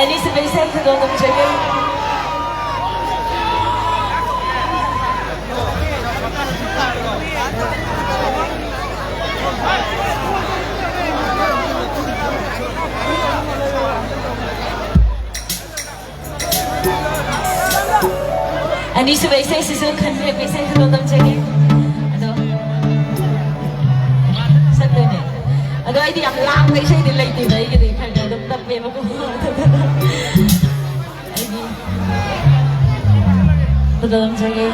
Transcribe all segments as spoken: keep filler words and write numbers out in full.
ꯑꯅꯤꯁꯨꯕ ꯏꯁꯩ ꯈꯨꯗꯣꯜ ꯇꯝꯖꯒꯦ꯫ ꯑꯅꯤꯁꯨꯕ ꯏꯁꯩꯁꯤꯁꯨ ꯈꯟꯕꯤꯔꯛꯄ ꯏꯁꯩ ꯈꯨꯗꯣꯜ ꯇꯝꯖꯒꯦ꯫ ꯑꯗꯣ ꯁꯛꯇꯣꯏꯅꯦ꯫ ꯑꯗꯣ ꯑꯩꯗꯤ ꯌꯥꯝ ꯂꯥꯡꯕ ꯏꯁꯩꯗꯤ ꯂꯩꯇꯦꯕ, ꯑꯩꯒꯤꯗꯤ ꯈꯔ ꯈꯔ ꯑꯗꯨꯝ ꯇꯞꯄꯦꯕꯀꯣ꯫ ꯑꯩꯒꯤ ꯈꯨꯗꯣꯜ ꯇꯝꯖꯒꯦ꯫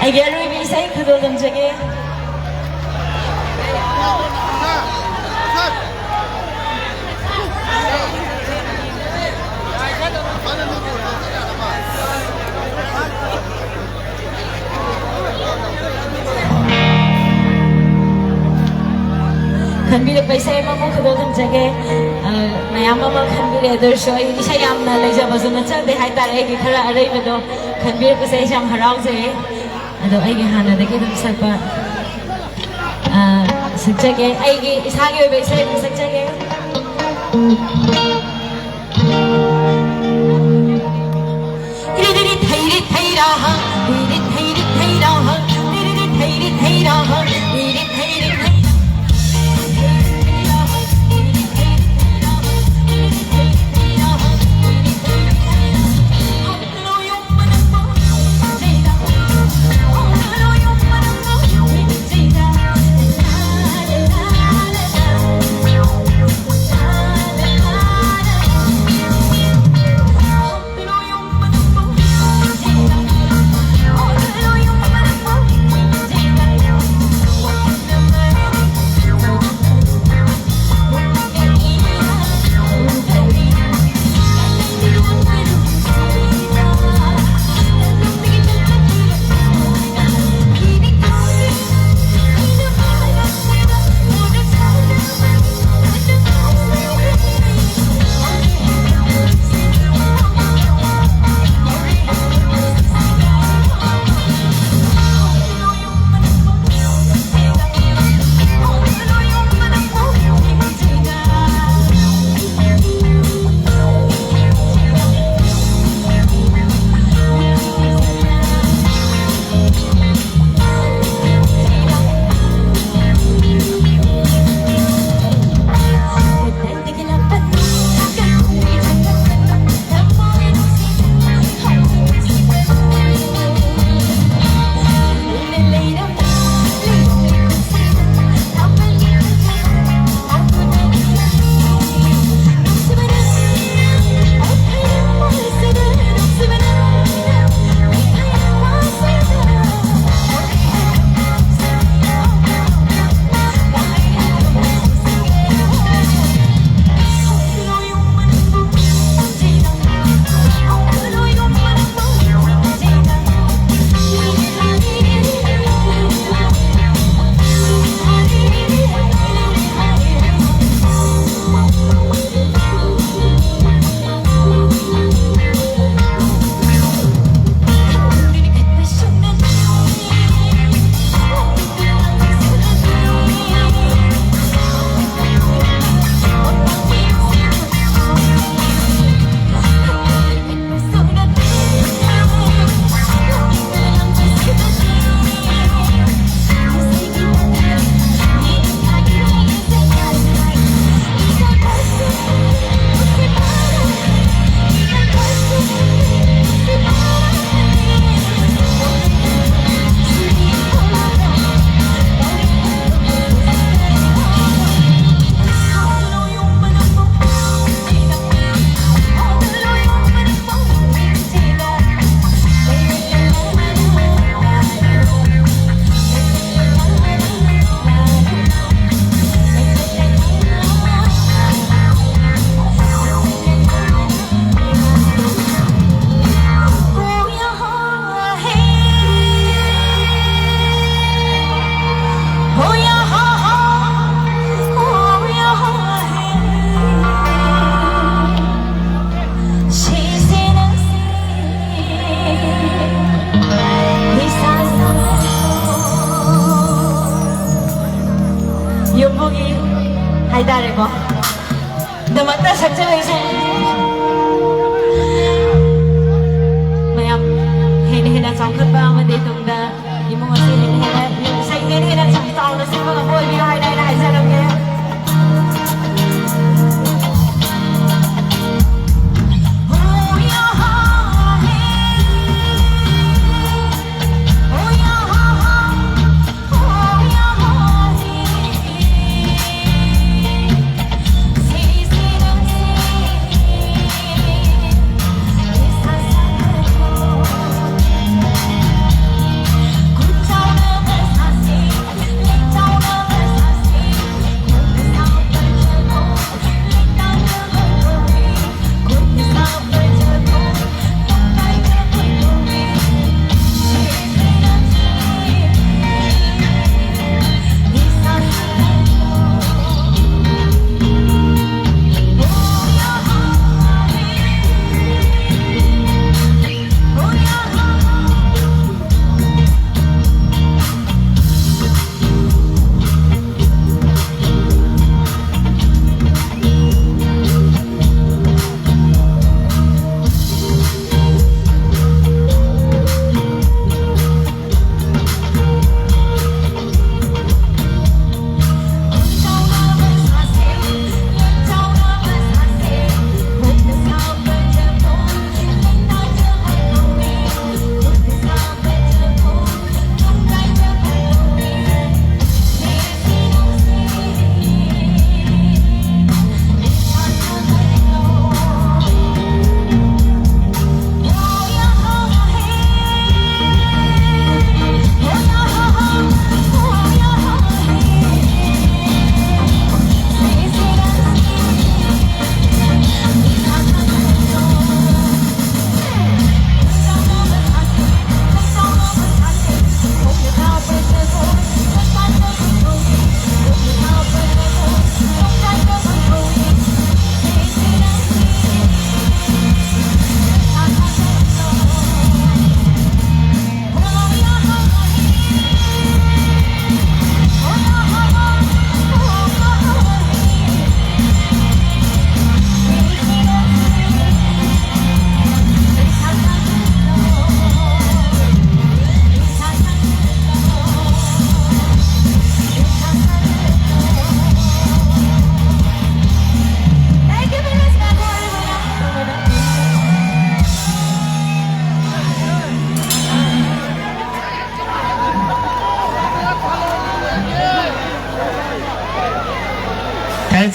ꯑꯩꯒꯤ ꯑꯔꯣꯏꯕ ꯏꯁꯩ ꯈꯨꯗꯣꯜ ꯇꯝꯖꯒꯦ꯫ ꯈꯟꯕꯤꯔꯛꯄ ꯏꯁꯩ ꯑꯃꯃꯨꯛ ꯈꯨꯗꯣꯜ ꯇꯝꯖꯒꯦ꯫ ꯑ, ꯃꯌꯥꯝ ꯑꯃ ꯈꯟꯕꯤꯔꯦ, ꯑꯗꯨ ꯑꯣꯏꯔꯁꯨ ꯑꯩ ꯏꯁꯩ ꯌꯥꯝꯅ ꯂꯩꯖꯕꯁꯨ ꯅꯠꯆꯗꯦ ꯍꯥꯏꯇꯥꯔꯦ꯫ ꯑꯩꯒꯤ ꯈꯔ ꯑꯔꯩꯕꯗꯣ ꯈꯟꯕꯤꯔꯛꯄꯁꯦ ꯑꯩꯁꯦ ꯌꯥꯝ ꯍꯔꯥꯎꯖꯩꯌꯦ꯫ ꯑꯗꯣ ꯑꯩꯒꯤ ꯍꯥꯟꯅꯗꯒꯤ ꯑꯗꯨꯝ ꯁꯛꯄ, ꯑ, ꯁꯛꯆꯒꯦ꯫ ꯑꯩꯒꯤ ꯏꯁꯥꯒꯤ ꯑꯣꯏꯕ ꯏꯁꯩ ꯑꯗꯨꯝ ꯁꯛꯆꯒꯦ꯫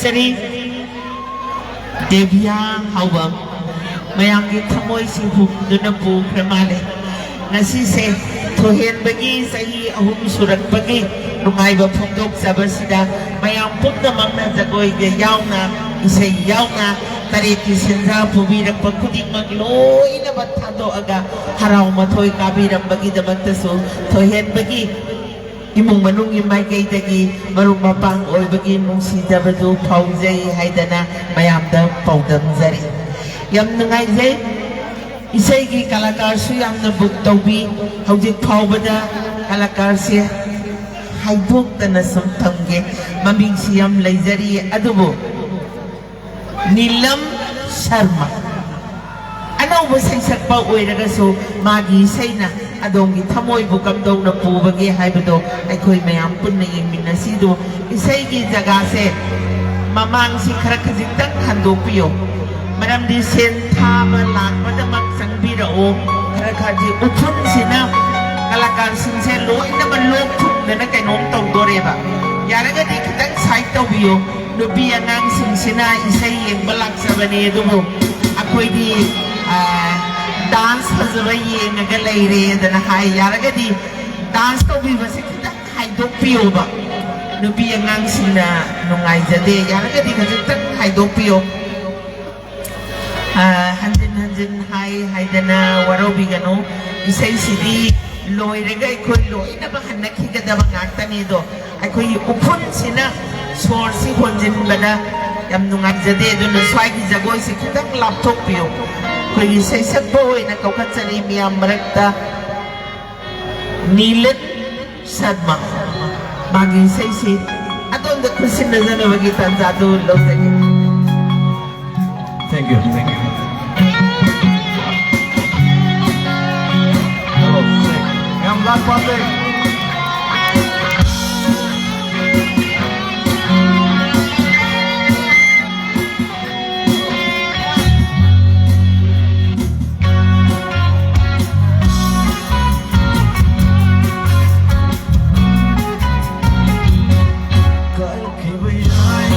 ꯆꯔꯤ ꯗꯦꯕꯤꯌꯥ ꯍꯥꯎꯕꯝ ꯃꯌꯥꯝꯒꯤ ꯊꯃꯣꯏꯁꯤ ꯍꯨꯝꯗꯨꯅ ꯄꯨꯈ꯭ꯔ ꯃꯥꯜꯂꯦ꯫ ꯉꯁꯤꯁꯦ ꯊꯣꯏꯍꯦꯟꯕꯒꯤ ꯆꯍꯤ ꯑꯍꯨꯝ ꯁꯨꯔꯛꯄꯒꯤ ꯅꯨꯡꯉꯥꯏꯕ ꯐꯣꯡꯗꯣꯛꯆꯕꯁꯤꯗ ꯃꯌꯥꯝ ꯄꯨꯝꯅꯃꯛꯅ ꯖꯒꯣꯏꯒ ꯌꯥꯎꯅ, ꯏꯁꯩ ꯌꯥꯎꯅ, ꯇꯔꯦꯠꯀꯤ ꯁꯦꯟꯖꯥ ꯄꯨꯕꯤꯔꯛꯄ ꯈꯨꯗꯤꯡꯃꯛ ꯂꯣꯏꯅꯃꯛ ꯊꯥꯗꯣꯛꯑꯒ ꯍꯔꯥꯎ ꯃꯊꯣꯏ ꯀꯥꯕꯤꯔꯝꯕꯒꯤꯗꯃꯛꯇꯁꯨ ꯊꯣꯏꯍꯦꯟꯕꯒꯤ ꯏꯃꯨꯡ ꯃꯅꯨꯡꯒꯤ ꯃꯥꯏꯀꯩꯗꯒꯤ ꯃꯔꯨꯞ ꯃꯄꯥꯡ ꯑꯣꯏꯕꯒꯤ ꯅꯨꯡꯁꯤꯖꯕꯗꯨ ꯐꯥꯎꯖꯩ ꯍꯥꯏꯗꯅ ꯃꯌꯥꯝꯗ ꯄꯥꯎꯗꯝꯖꯔꯤ꯫ ꯌꯥꯝ ꯅꯨꯡꯉꯥꯏꯖꯩ꯫ ꯏꯁꯩꯒꯤ ꯀꯂꯥꯀꯥꯔꯁꯨ ꯌꯥꯝꯅ ꯕꯨꯛ ꯇꯧꯕꯤ꯫ ꯍꯧꯖꯤꯛ ꯐꯥꯎꯕꯗ ꯀꯂꯥꯀꯥꯔꯁꯦ ꯍꯥꯏꯗꯣꯛꯇꯅ ꯁꯨꯝ ꯊꯝꯒꯦ꯫ ꯃꯃꯤꯡꯁꯤ ꯌꯥꯝ ꯂꯩꯖꯔꯤ, ꯑꯗꯨꯕꯨ ꯅꯤꯂꯝ ꯁꯔꯃ꯫ ꯑꯅꯧꯕ ꯁꯩꯁꯛꯄ ꯑꯣꯏꯔꯒꯁꯨ ꯃꯥꯒꯤ ꯏꯁꯩꯅ ꯑꯗꯣꯝꯒꯤ ꯊꯃꯣꯏꯕꯨ ꯀꯝꯗꯧꯅ ꯄꯨꯕꯒꯦ ꯍꯥꯏꯕꯗꯣ ꯑꯩꯈꯣꯏ ꯃꯌꯥꯝ ꯄꯨꯟꯅ ꯌꯦꯡꯃꯤꯟꯅꯁꯤꯗꯣ꯫ ꯏꯁꯩꯒꯤ ꯖꯒꯥꯁꯦ, ꯃꯃꯥꯡꯁꯤ ꯈꯔ ꯈꯖꯤꯛꯇꯪ ꯍꯟꯗꯣꯛꯄꯤꯌꯣ꯫ ꯃꯔꯝꯗꯤ ꯁꯦꯟ ꯊꯥꯕ ꯂꯥꯛꯄꯗꯃꯛ ꯆꯪꯕꯤꯔꯛꯑꯣ꯫ ꯈꯔ ꯈꯔꯗꯤ ꯎꯐꯨꯟꯁꯤꯅ ꯀꯂꯥꯀꯥꯔꯁꯤꯡꯁꯦ ꯂꯣꯏꯅꯃꯛ ꯂꯣꯛ ꯊꯨꯡꯗꯅ ꯀꯩꯅꯣꯝ ꯇꯧꯗꯣꯔꯦꯕ꯫ ꯌꯥꯔꯒꯗꯤ ꯈꯤꯇꯪ ꯁꯥꯏꯠ ꯇꯧꯕꯤꯌꯣ꯫ ꯅꯨꯄꯤ ꯑꯉꯥꯡꯁꯤꯡꯁꯤꯅ ꯏꯁꯩ ꯌꯦꯡꯕ ꯂꯥꯛꯆꯕꯅꯤ, ꯑꯗꯨꯕꯨ ꯑꯩꯈꯣꯏꯗꯤ, ꯑ, ꯗꯥꯟꯁ ꯐꯖꯕ ꯌꯦꯡꯉꯒ ꯂꯩꯔꯦꯗꯅ ꯍꯥꯏ꯫ ꯌꯥꯔꯒꯗꯤ ꯗꯥꯟꯁ ꯇꯧꯕꯤꯕꯁꯦ ꯈꯤꯇꯪ ꯍꯥꯏꯗꯣꯛꯄꯤꯌꯣꯕ꯫ ꯅꯨꯄꯤ ꯑꯉꯥꯡꯁꯤꯡꯅ ꯅꯨꯡꯉꯥꯏꯖꯗꯦ꯫ ꯌꯥꯔꯒꯗꯤ ꯈꯖꯤꯛꯇꯪ ꯍꯥꯏꯗꯣꯛꯄꯤꯌꯣ꯫ ꯑ, ꯍꯟꯖꯤꯟ ꯍꯟꯖꯤꯟ ꯍꯥꯏ ꯍꯥꯏꯗꯅ ꯋꯥꯔꯧꯕꯤꯒꯅꯨ꯫ ꯏꯁꯩꯁꯤꯗꯤ ꯂꯣꯏꯔꯒ ꯑꯩꯈꯣꯏ ꯂꯣꯏꯅꯃꯛ ꯍꯟꯅꯈꯤꯒꯗꯕ ꯉꯥꯛꯇꯅꯤ꯫ ꯑꯗꯣ ꯑꯩꯈꯣꯏꯒꯤ ꯎꯐꯨꯟꯁꯤꯅ ꯁꯣꯔꯁꯤ ꯍꯣꯟꯖꯤꯟꯕꯗ ꯌꯥꯝ ꯅꯨꯡꯉꯥꯏꯖꯗꯦ꯫ ꯑꯗꯨꯅ ꯁ꯭ꯋꯥꯏꯒꯤ ꯖꯒꯣꯏꯁꯤ ꯈꯤꯇꯪ ꯂꯥꯞꯊꯣꯛꯄꯤꯌꯨ꯫ ꯑꯩꯈꯣꯏꯒꯤ ꯁꯩꯁꯛꯄ ꯑꯣꯏꯅ ꯀꯧꯈꯠꯆꯔꯤ ꯃꯤꯌꯥꯝ ꯃꯔꯛꯇ ꯅꯤꯂꯟ ꯁꯔꯃ꯫ ꯃꯥꯒꯤ ꯏꯁꯩꯁꯤ ꯑꯗꯣꯝꯗ ꯈꯨꯠꯁꯤꯟꯅꯖꯅꯕꯒꯤ ꯇꯥꯟꯖꯥꯗꯨ ꯂꯧꯖꯒꯦ꯫ Thank you, thank you. Hello, ꯌꯥꯝ ꯂꯥꯛ ꯄꯥꯝꯖꯩ꯫ ꯀꯥꯏꯈꯤꯕ ꯌꯥꯏ꯫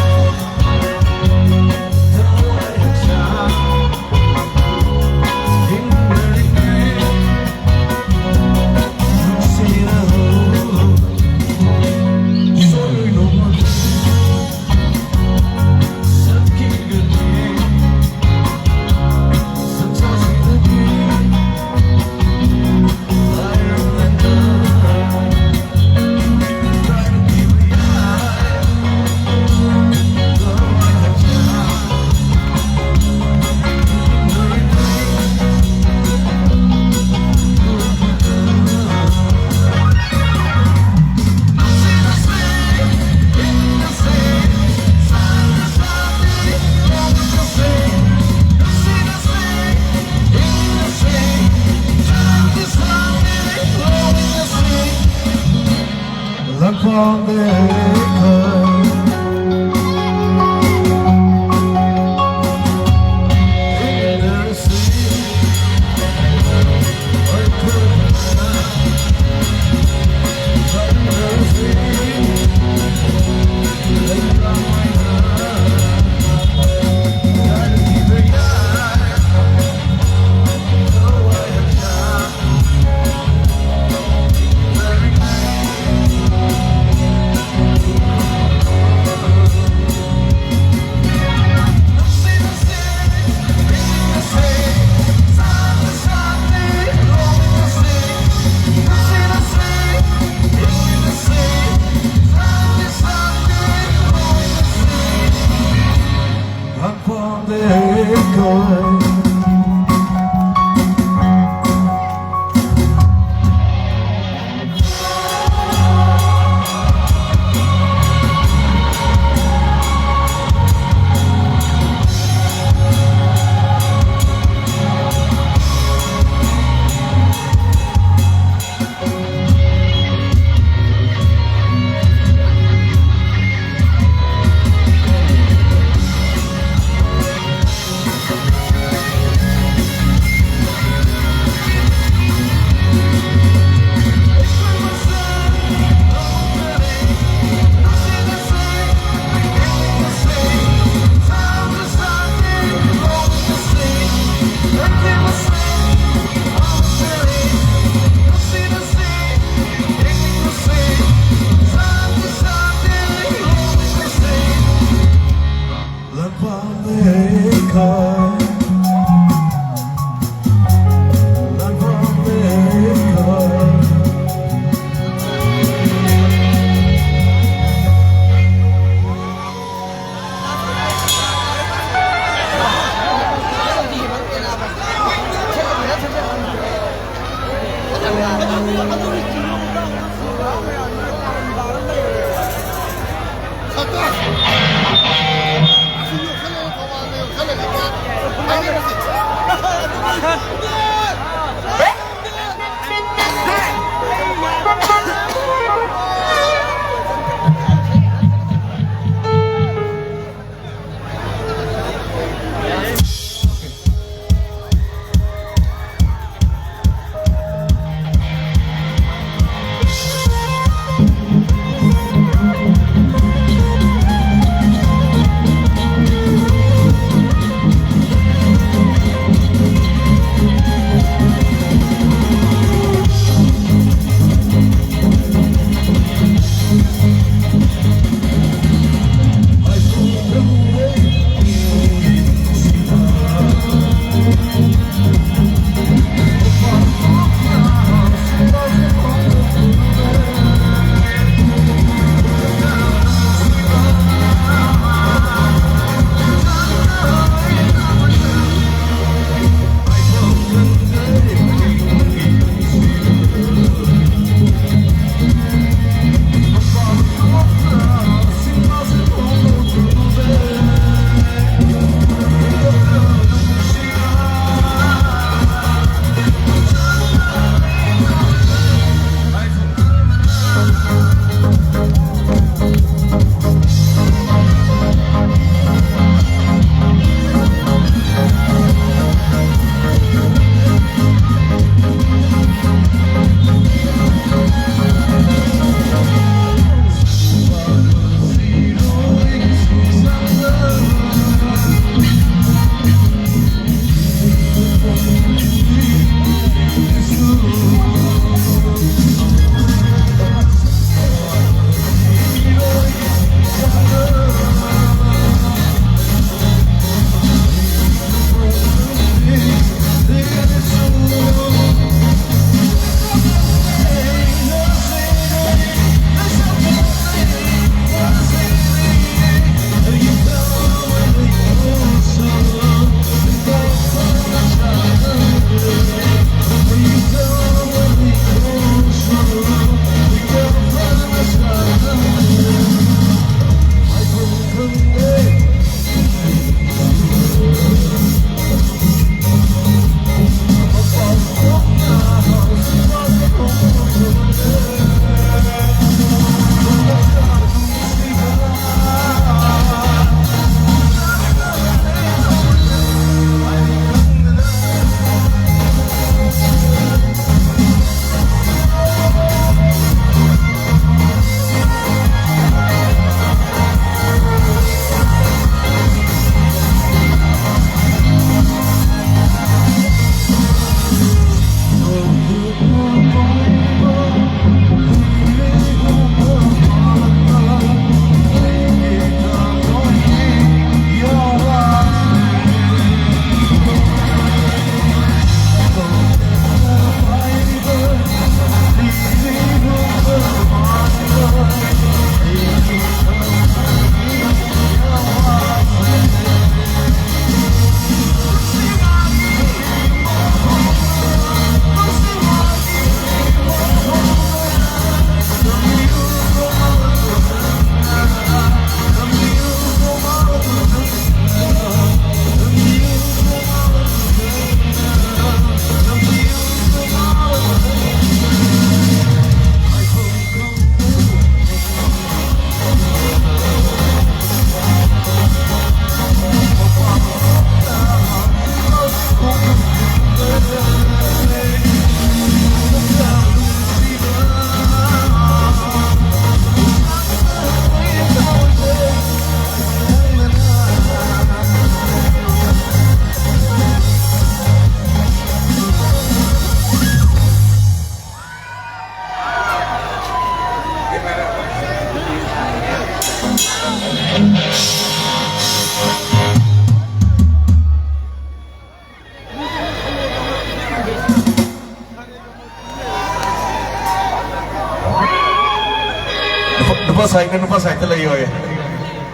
ꯅꯨꯄꯥ ꯁꯥꯏꯠꯅ ꯅꯨꯄꯥ ꯁꯥꯏꯠꯇ ꯂꯩꯌꯣꯌꯦ꯫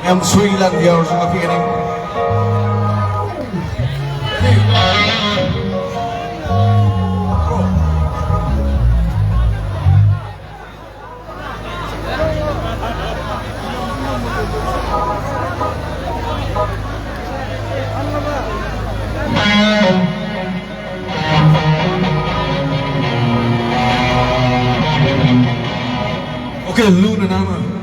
ꯌꯥꯝ ꯁꯣꯏ ꯂꯥꯟꯕ ꯌꯥꯎꯔꯁꯨ ꯉꯥꯛꯄꯤꯒꯅꯤ꯫ Okay, Luna Nama.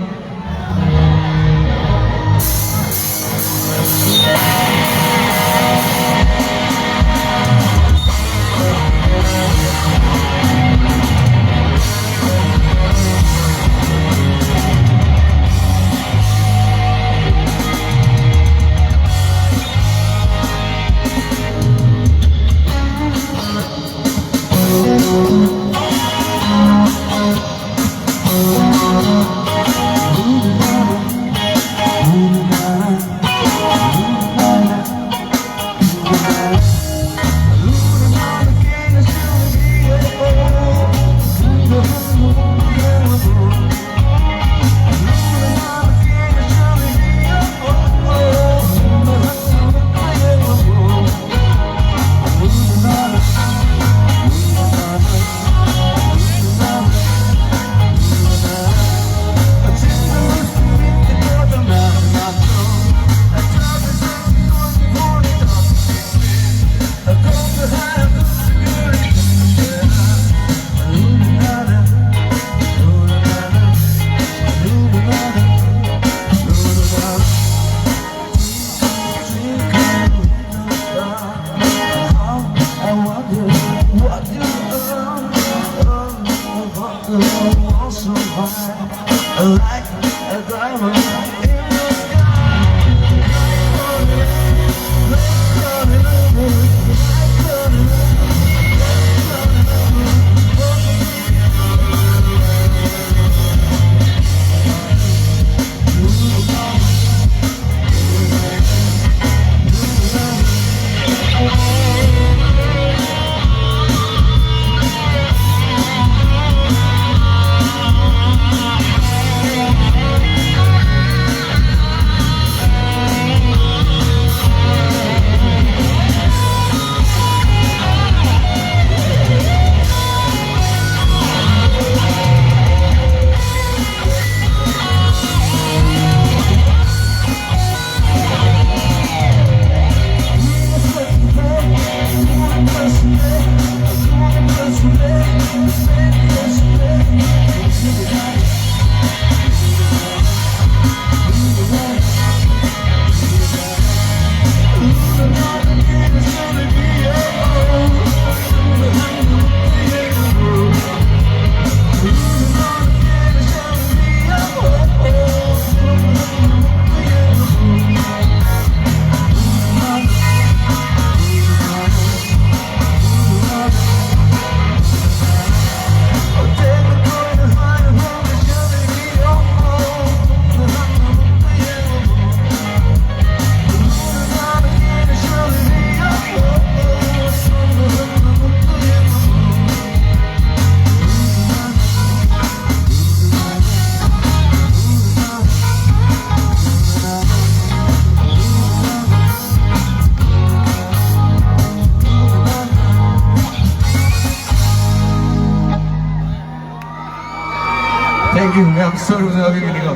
ꯌꯥꯝ ꯁꯣꯏꯔꯨꯅꯨ ꯍꯥꯏꯕꯤꯕꯅꯤꯀꯣ꯫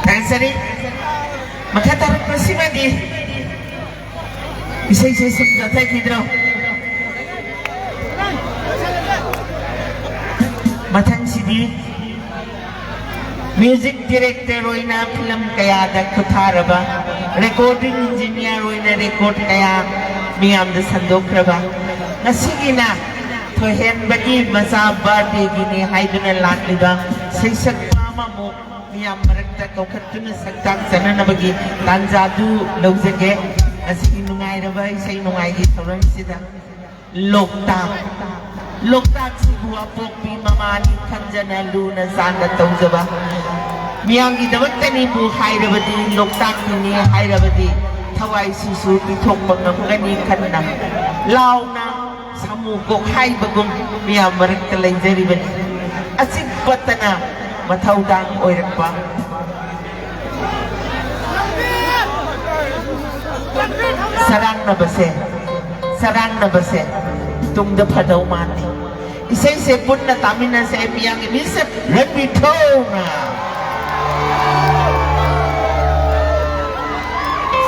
ꯊꯥꯒꯠꯆꯔꯤ꯫ ꯃꯈꯥ ꯇꯥꯔꯛꯄꯁꯤꯃꯗꯤ ꯏꯁꯩꯁꯦ ꯁꯨꯝ ꯆꯠꯊꯈꯤꯗ꯭ꯔꯣ? ꯃꯊꯪꯁꯤꯗꯤ ꯃ꯭ꯌꯨꯖꯤꯛ ꯗꯤꯔꯦꯛꯇꯔ ꯑꯣꯏꯅ ꯐꯤꯂꯝ ꯀꯌꯥꯗ ꯈꯨꯠꯊꯥꯔꯕ, ꯔꯦꯀꯣꯔꯗꯤꯡ ꯏꯟꯖꯤꯅꯤꯌꯥꯔ ꯑꯣꯏꯅ ꯔꯦꯀꯣꯔꯗ ꯀꯌꯥ ꯃꯤꯌꯥꯝꯗ ꯁꯟꯗꯣꯛꯈ꯭ꯔꯕ, ꯉꯁꯤꯒꯤꯅ ꯊꯣꯏꯍꯦꯟꯕꯒꯤ ꯃꯆꯥ ꯕꯥꯔꯗꯦꯒꯤꯅꯤ ꯍꯥꯏꯗꯨꯅ ꯂꯥꯛꯂꯤꯕ ꯁꯩꯁꯛꯄ ꯑꯃꯃꯨꯛ ꯃꯤꯌꯥꯝ ꯃꯔꯛꯇ ꯀꯧꯈꯠꯇꯨꯅ ꯁꯛ ꯇꯥꯛꯆꯅꯅꯕꯒꯤ ꯇꯥꯟꯖꯥꯗꯨ ꯂꯧꯖꯒꯦ꯫ ꯉꯁꯤꯒꯤ ꯅꯨꯡꯉꯥꯏꯔꯕ ꯏꯁꯩ ꯅꯨꯡꯉꯥꯏꯒꯤ ꯊꯧꯔꯝꯁꯤꯗ ꯂꯣꯛꯇꯥꯛ, ꯂꯣꯛꯇꯥꯛꯁꯤꯕꯨ ꯑꯄꯣꯛꯄꯤ ꯃꯃꯥꯅꯤ ꯈꯟꯖꯅ ꯂꯨꯅ ꯆꯥꯟꯅ ꯇꯧꯖꯕ, ꯃꯤꯌꯥꯝꯒꯤꯗꯃꯛꯇꯅꯤꯕꯨ ꯍꯥꯏꯔꯕꯗꯤ, ꯂꯣꯛꯇꯥꯛꯀꯤꯅꯤ ꯍꯥꯏꯔꯕꯗꯤ ꯊꯋꯥꯏꯁꯤꯁꯨ ꯄꯤꯊꯣꯛꯄ ꯉꯝꯒꯅꯤ ꯈꯟꯅ ꯂꯥꯎꯅ ꯁꯥꯃꯨ ꯀꯣꯛꯍꯥꯏꯕꯒꯨꯝ ꯃꯤꯌꯥꯝ ꯃꯔꯛꯇ ꯂꯩꯖꯔꯤꯕꯅꯤ꯫ ꯑꯆꯤꯛꯄꯇꯅ ꯃꯊꯧꯗꯥꯡ ꯑꯣꯏꯔꯛꯄ ꯆꯔꯥꯡꯅꯕꯁꯦ, ꯆꯔꯥꯡꯅꯕꯁꯦ ꯇꯨꯡꯗ ꯐꯗꯧ ꯃꯥꯟꯗꯦ꯫ ꯏꯁꯩꯁꯦ ꯄꯨꯟꯅ ꯇꯥꯃꯤꯟꯅꯁꯦ꯫ ꯃꯤꯌꯥꯝꯒꯤ ꯃꯤꯁꯦ ꯔꯟꯕꯤꯔ ꯊꯧꯅ꯫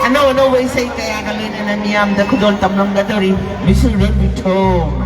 ꯑꯅꯧ ꯑꯅꯧꯕ ꯏꯁꯩ ꯀꯌꯥꯒ ꯂꯣꯏꯅꯅ ꯃꯤꯌꯥꯝꯗ ꯈꯨꯗꯣꯜ ꯇꯝꯂꯝꯒꯗꯧꯔꯤ ꯃꯤꯁ ꯔꯟꯕꯤꯔ ꯊꯧꯅ꯫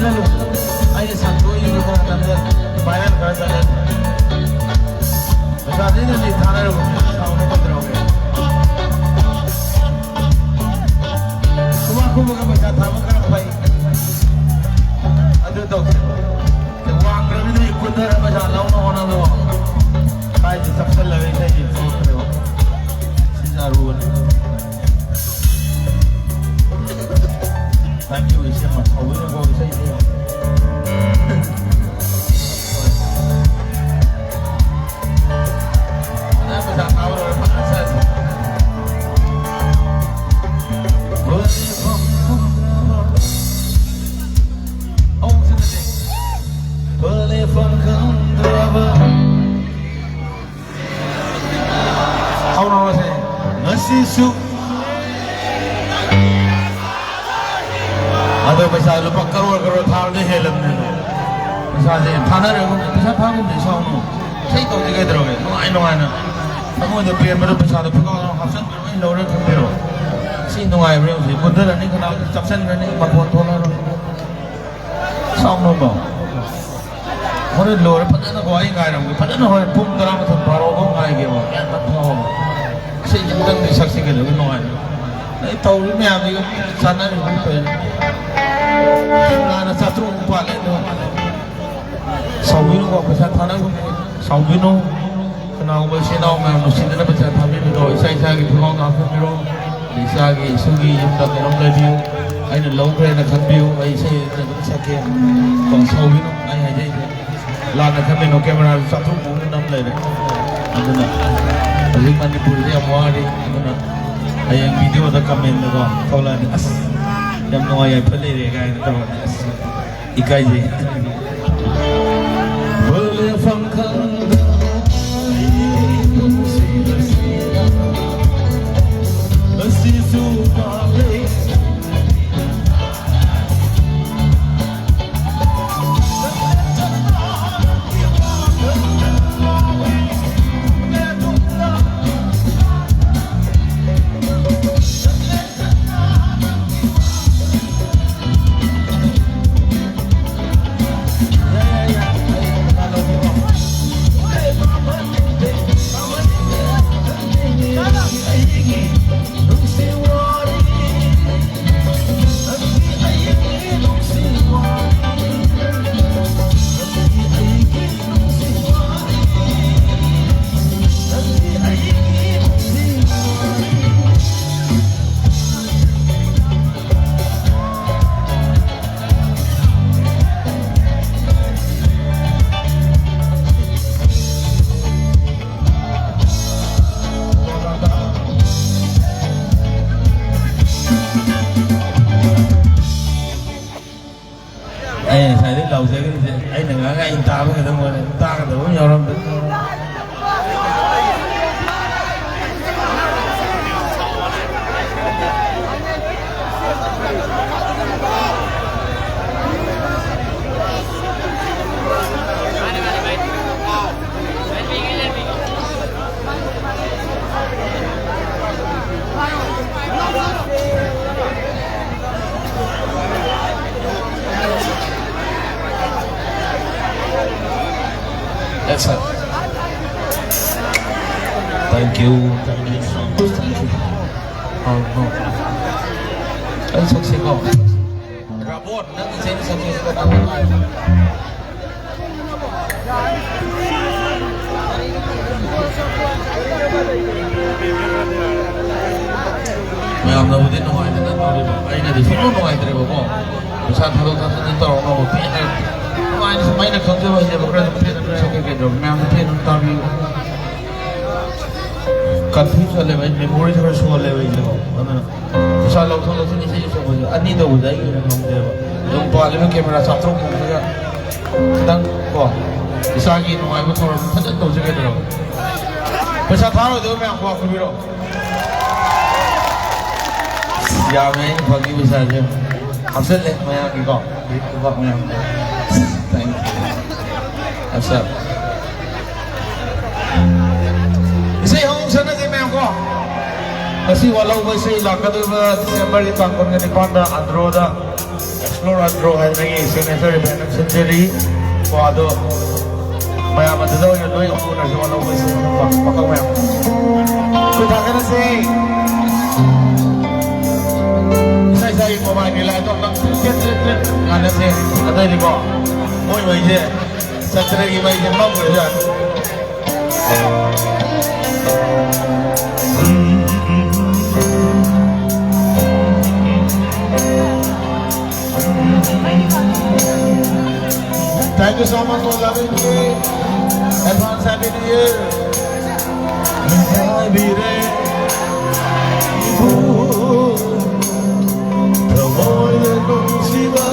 ꯑꯩꯅ ꯁꯟꯗꯣꯛꯏꯕ ꯈꯔ ꯈꯔ viral ꯈꯔ ꯆꯠꯂꯦ꯫ ꯄꯩꯁꯥꯁꯤꯅꯗꯤ ꯊꯥꯅꯔꯒ ꯁꯥꯎꯅ ꯀꯩꯗꯧꯔꯒꯦ? ꯈꯨꯕꯥꯛ ꯈꯨꯕꯒ ꯄꯩꯁꯥ ꯊꯥꯕ ꯈꯔ ꯐꯩ꯫ ꯑꯗꯨ ꯇꯧꯁꯦ꯫ ꯋꯥꯡꯈ꯭ꯔꯕꯅꯤꯅ ꯀꯨꯟꯊꯔ ꯄꯩꯁꯥ ꯂꯧꯅ ꯍꯣꯠꯅꯕꯗꯣ ꯀꯥꯏꯗ ꯆꯞꯁꯤꯜꯂꯒ ꯏꯁꯩꯁꯦ ꯊꯣꯛꯈ꯭ꯔꯦꯕ꯫ ꯁꯤꯁꯦ ꯑꯔꯨꯕꯅꯤ꯫ Thank you, ꯏꯆꯦꯃ꯫ ꯁꯥꯎꯕꯤꯅꯨꯀꯣ, ꯏꯁꯩꯁꯦ꯫ ꯍꯣꯏ꯫ ꯐꯖꯅ ꯄꯩꯁꯥ ꯊꯥꯕ ꯂꯣꯏꯔꯦ, ꯐꯖꯅ ꯁꯛꯑꯁꯤ꯫ ꯍꯣꯏ, ꯐꯝ ꯐꯝꯗ꯭ꯔꯕ꯫ ꯑꯃꯨꯛ ꯁꯤꯗꯗꯤ꯫ ꯐꯝ ꯈꯪꯗ꯭ꯔꯕ꯫ ꯍꯧꯔꯛꯑꯣꯁꯦ꯫ ꯉꯁꯤꯁꯨ꯫ ꯑꯗꯣ ꯄꯩꯁꯥ ꯂꯨꯄꯥ ꯀꯔꯣꯔ ꯀꯔꯣꯔ ꯊꯥꯕꯗ ꯍꯦꯜꯂꯕꯅꯦ꯫ ꯄꯩꯁꯥꯁꯦ ꯊꯥꯅꯔꯒ ꯄꯩꯁꯥ ꯊꯥꯒꯨꯝꯁꯦ ꯁꯥꯎꯅꯨ꯫ ꯏꯁꯩ ꯇꯧꯁꯤ ꯀꯩꯗꯧꯔꯒꯦ? ꯅꯨꯡꯉꯥꯏ ꯅꯨꯡꯉꯥꯏꯅ ꯊꯃꯣꯏꯗ ꯄꯦꯟꯕꯗꯣ ꯄꯩꯁꯥꯗꯣ ꯐꯤꯀꯥꯎ ꯍꯥꯞꯆꯤꯟꯕꯤꯔꯣ, ꯑꯩ ꯂꯧꯔꯦ ꯈꯟꯕꯤꯔꯣ꯫ ꯁꯤ ꯅꯨꯡꯉꯥꯏꯕ꯭ꯔꯥ ꯌꯦꯡꯉꯨꯁꯦ꯫ ꯀꯨꯟꯊꯔꯅꯤ ꯈꯅꯥꯎ ꯆꯞꯁꯤꯟꯈ꯭ꯔꯅꯤ, ꯃꯈꯣꯟ ꯊꯣꯛꯂꯛꯑꯔꯣꯏ꯫ ꯁꯥꯎꯅꯨꯀꯣ꯫ ꯍꯣꯔꯦꯟ ꯂꯣꯏꯔꯦ ꯐꯖꯅꯀꯣ ꯑꯩ ꯉꯥꯏꯔꯝꯒꯦ꯫ ꯐꯖꯅ ꯍꯣꯔꯦꯟ ꯄꯨꯡ ꯇꯔꯥꯃꯥꯊꯣꯏ ꯕꯥꯔꯣ ꯐꯥꯎ ꯉꯥꯏꯒꯦꯕ꯫ ꯒ꯭ꯌꯥꯟ ꯇꯥꯊꯣꯛꯑꯣ꯫ ꯏꯁꯩꯁꯦ ꯑꯃꯨꯛꯇꯪꯗꯤ ꯁꯛꯁꯤ ꯀꯩꯅꯣ ꯅꯨꯡꯉꯥꯏꯅ꯫ ꯑꯩ ꯇꯧꯔꯤ ꯃꯌꯥꯝꯁꯤꯒ ꯆꯥꯟꯅꯔꯤꯕ ꯐꯩ꯫ ꯂꯥꯟꯅ ꯆꯥꯇ꯭ꯔꯨꯛ ꯑꯃꯨꯛ ꯄꯥꯜꯂꯦ ꯑꯗꯣ꯫ ꯁꯥꯎꯕꯤꯅꯨꯀꯣ ꯄꯩꯁꯥ ꯊꯥꯅꯕ ꯁꯥꯎꯕꯤꯅꯨ꯫ ꯀꯅꯥꯒꯨꯝꯕ ꯏꯆꯤꯟ ꯏꯅꯥꯎ ꯃꯌꯥꯝ ꯅꯨꯡꯁꯤꯅꯗꯅ ꯄꯩꯁꯥ ꯊꯥꯕꯤꯕꯗꯣ ꯏꯁꯥ ꯏꯁꯥꯒꯤ ꯐꯤꯈꯥꯎꯗ ꯍꯥꯞꯆꯤꯟꯕꯤꯔꯣ꯫ ꯏꯆꯥꯒꯤ ꯏꯁꯨꯒꯤ ꯌꯨꯝꯗ ꯀꯩꯅꯣꯝ ꯂꯩꯕꯤꯌꯨ꯫ ꯑꯩꯅ ꯂꯧꯈ꯭ꯔꯦꯅ ꯈꯟꯕꯤꯌꯨ꯫ ꯑꯩ ꯏꯁꯩ ꯑꯗꯨꯝ ꯁꯛꯀꯦ꯫ ꯀꯣ, ꯁꯥꯎꯕꯤꯅꯨ ꯑꯩ ꯍꯥꯏꯖꯩꯁꯦ꯫ ꯂꯥꯟꯅ ꯈꯟꯕꯤꯅꯨ, ꯀꯦꯃꯦꯔꯥꯁꯨ ꯆꯥꯇ꯭ꯔꯨꯛ ꯃꯨꯛ ꯅꯝ ꯂꯩꯔꯦ꯫ ꯑꯗꯨꯅ ꯍꯧꯖꯤꯛ ꯃꯅꯤꯄꯨꯔꯁꯦ ꯌꯥꯝ ꯋꯥꯔꯤ꯫ ꯑꯗꯨꯅ ꯍꯌꯦꯡ ꯚꯤꯗꯤꯑꯣꯗ ꯀꯃꯦꯟꯗꯀꯣ ꯊꯣꯛꯂꯛꯑꯅꯤ, "ꯑꯁ ꯌꯥꯝ ꯅꯨꯡꯉꯥꯏ ꯌꯥꯏꯐ ꯂꯩꯔꯦ" ꯀꯥꯏꯅ ꯇꯧꯔꯛꯑꯅꯤ꯫ ꯑꯁ ꯏꯀꯥꯏꯖꯩ꯫ ꯍꯣꯏ, ꯂꯩꯐꯝ ꯈꯪꯗ ꯑꯩꯒꯤ ꯄꯨꯟꯁꯤ ꯑꯁꯤꯗ ꯉꯁꯤꯁꯨ ꯃꯥꯂꯦ꯫ ꯉꯁꯥꯏꯗꯩ ꯂꯥꯎꯖꯈ꯭ꯔꯤꯁꯦ ꯑꯩꯅ ꯉꯥꯡꯉ ꯑꯩꯅ ꯇꯥꯕ ꯈꯛꯇꯪ ꯑꯣꯏꯔꯦ, ꯇꯥꯒꯗꯕ ꯑꯃ ꯌꯥꯎꯔꯝꯗ꯭ꯔꯦ꯫ Yes, sir. Thank you. Thank you so much. Thank you. Oh, no. ꯑꯩ ꯁꯛꯁꯤꯀꯣ꯫ ꯔꯥꯕꯣꯠ, ꯅꯪ ꯏꯁꯩ ꯁꯛꯁꯤ꯫ ꯃꯌꯥꯝꯅꯕꯨꯗꯤ ꯅꯨꯡꯉꯥꯏꯗꯅ ꯇꯧꯔꯤꯕ, ꯑꯩꯅꯗꯤ ꯁꯨꯡꯅꯨꯡ ꯅꯨꯡꯉꯥꯏꯇ꯭ꯔꯦꯕꯀꯣ꯫ ꯄꯩꯁꯥ ꯊꯥꯗꯣꯛ ꯊꯥꯖꯤꯟ ꯇꯧꯔꯛꯅꯕ ꯄꯦꯟꯅ ꯅꯨꯡꯉꯥꯏꯅ ꯁꯨꯝ ꯑꯩꯅ ꯈꯪꯖꯕ ꯍꯩꯖꯕ ꯈꯔ ꯑꯗꯨꯝ ꯄꯦꯟꯅ ꯑꯗꯨꯝ ꯁꯛꯀꯦ ꯀꯩꯗꯧꯔꯒꯦ? ꯃꯌꯥꯝꯅ ꯄꯦꯟꯅ ꯑꯗꯨꯝ ꯇꯥꯕꯤꯌꯨ꯫ ꯀꯟꯐ꯭ꯌꯨꯁ ꯆꯠꯂꯦꯕ, ꯑꯩ ꯃꯦꯃꯣꯔꯤ ꯈꯔ ꯁꯣꯜꯂꯦꯕ ꯑꯩꯁꯦꯀꯣ꯫ ꯑꯗꯨꯅ ꯄꯩꯁꯥ ꯂꯧꯊꯣꯛ ꯂꯧꯁꯤꯟ ꯏꯁꯩ ꯁꯛꯄꯁꯦ ꯑꯅꯤ ꯇꯧꯕꯗ ꯑꯩꯒꯤ ꯑꯣꯏꯅ ꯉꯝꯗꯦꯕ꯫ ꯑꯗꯨꯝ ꯄꯥꯜꯂꯤꯕ ꯀꯦꯃꯦꯔꯥ ꯆꯥꯊꯣꯛ ꯐꯪꯕꯒ ꯈꯤꯇꯪ ꯀꯣ ꯏꯁꯥꯒꯤ ꯅꯨꯡꯉꯥꯏꯕ ꯊꯧꯔꯝ ꯐꯖꯅ ꯇꯧꯖꯒꯦ ꯇꯧꯔꯒ꯫ ꯄꯩꯁꯥ ꯊꯥꯔꯣꯏꯗꯕ ꯃꯌꯥꯝ ꯈꯨꯕꯥꯛ ꯈꯨꯕꯤꯔꯣ꯫ ꯌꯥꯝꯃꯦ ꯑꯩꯅ ꯐꯪꯉꯤ ꯄꯩꯁꯥꯁꯦ꯫ ꯍꯥꯞꯆꯜꯂꯦ ꯃꯌꯥꯝꯒꯤꯀꯣ꯫ ꯈꯨꯕꯥꯛ ꯃꯌꯥꯝꯗꯣ꯫ Thank you꯫ ꯍꯥꯞꯆꯜꯂꯦ꯫ ꯏꯁꯩ ꯍꯧ ꯁꯛꯅꯁꯦ ꯃꯌꯥꯝ ꯀꯣ꯫ ꯉꯁꯤ ꯋꯥꯠꯍꯧꯕ ꯏꯁꯩ ꯂꯥꯛꯀꯗꯧꯔꯤꯕ ꯗꯤꯁꯦꯝꯕꯔꯒꯤ ꯇꯥꯡ ꯀꯨꯟꯒ ꯅꯤꯄꯥꯟꯗ ꯑꯟꯗ꯭ꯔꯣꯗ ꯑꯦꯛꯁꯄ꯭ꯂꯣꯔ ꯑꯟꯗ꯭ꯔꯣ ꯍꯥꯏꯕꯒꯤ ꯁꯤꯒꯅꯦꯆꯔ ꯏꯚꯦꯟ ꯑꯃ ꯁꯤꯟꯖꯔꯤ꯫ ꯀꯣ ꯑꯗꯣ ꯃꯌꯥꯝ ꯑꯗꯨꯗ ꯑꯣꯏꯅ ꯂꯣꯏ ꯍꯧꯅꯔꯁꯤ ꯋꯥꯠꯍꯧꯕ ꯏꯁꯩ ꯀꯣ꯫ ꯄꯥꯈꯪ ꯃꯌꯥꯝ꯫ ꯈꯨꯠ ꯊꯥꯒꯠꯅꯁꯦ꯫ ꯏꯁꯥ ꯏꯁꯥꯒꯤ ꯃꯣꯕꯥꯏꯜꯒꯤ ꯂꯥꯏꯠꯇꯣ ꯑꯝꯇꯪ ꯇ꯭ꯔꯤꯠ ꯇ꯭ꯔꯤꯠ ꯇ꯭ꯔꯤꯠ ꯉꯥꯟꯅꯁꯦ꯫ ꯑꯇꯩꯗꯤꯀꯣ ꯃꯣꯏ ꯃꯩꯁꯦ ꯆꯠꯇ꯭ꯔꯦꯒꯤ ꯃꯩꯁꯦ ꯃꯝꯈ꯭ꯔꯖꯥꯠꯅꯤ꯫ Thank you so much for loving me. Advance Happy New Year. ꯅꯨꯡꯉꯥꯏꯕꯤꯔꯦ ꯏꯕꯨꯡ, ꯊꯃꯣꯏꯅ ꯅꯨꯡꯁꯤꯕ꯫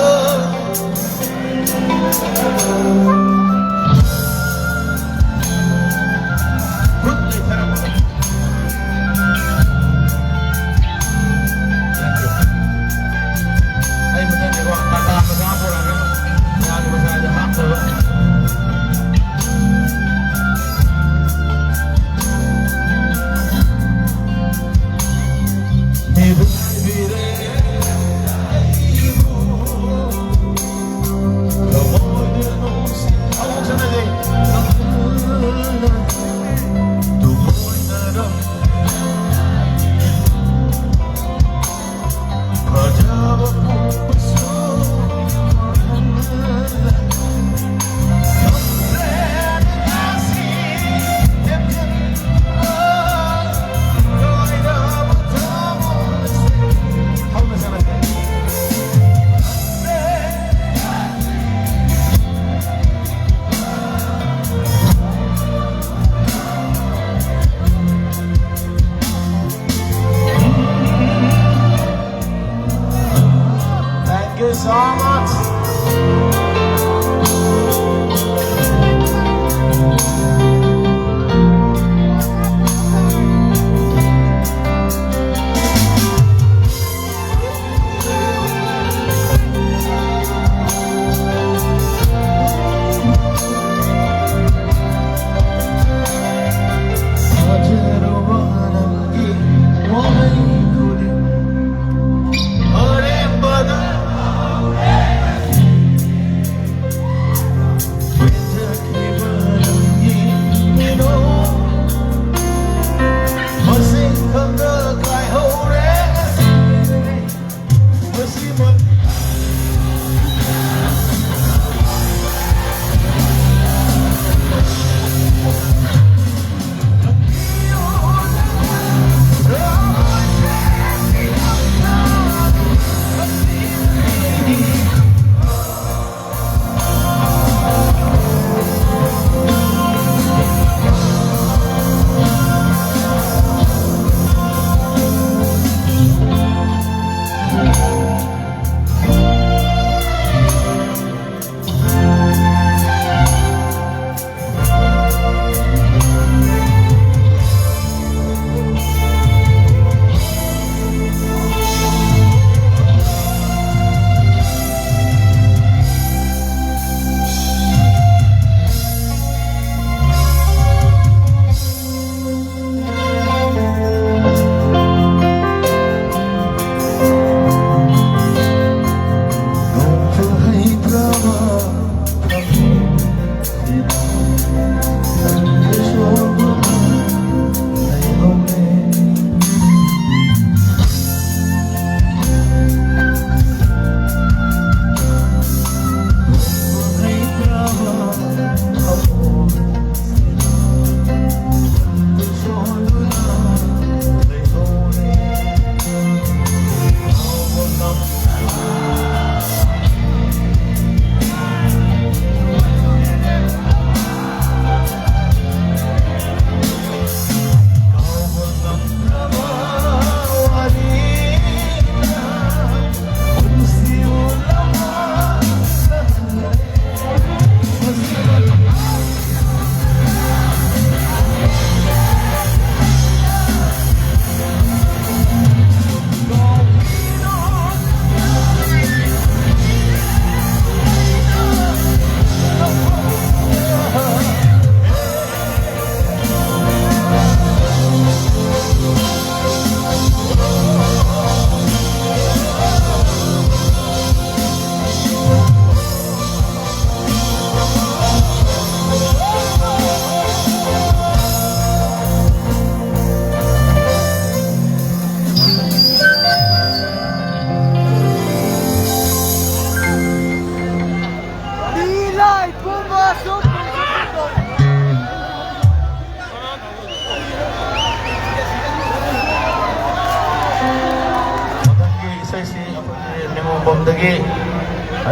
ꯃꯊꯪꯒꯤ ꯏꯁꯩꯁꯤ ꯑꯩꯈꯣꯏꯒꯤ ꯅꯤꯉꯣꯝꯕꯝꯗꯒꯤ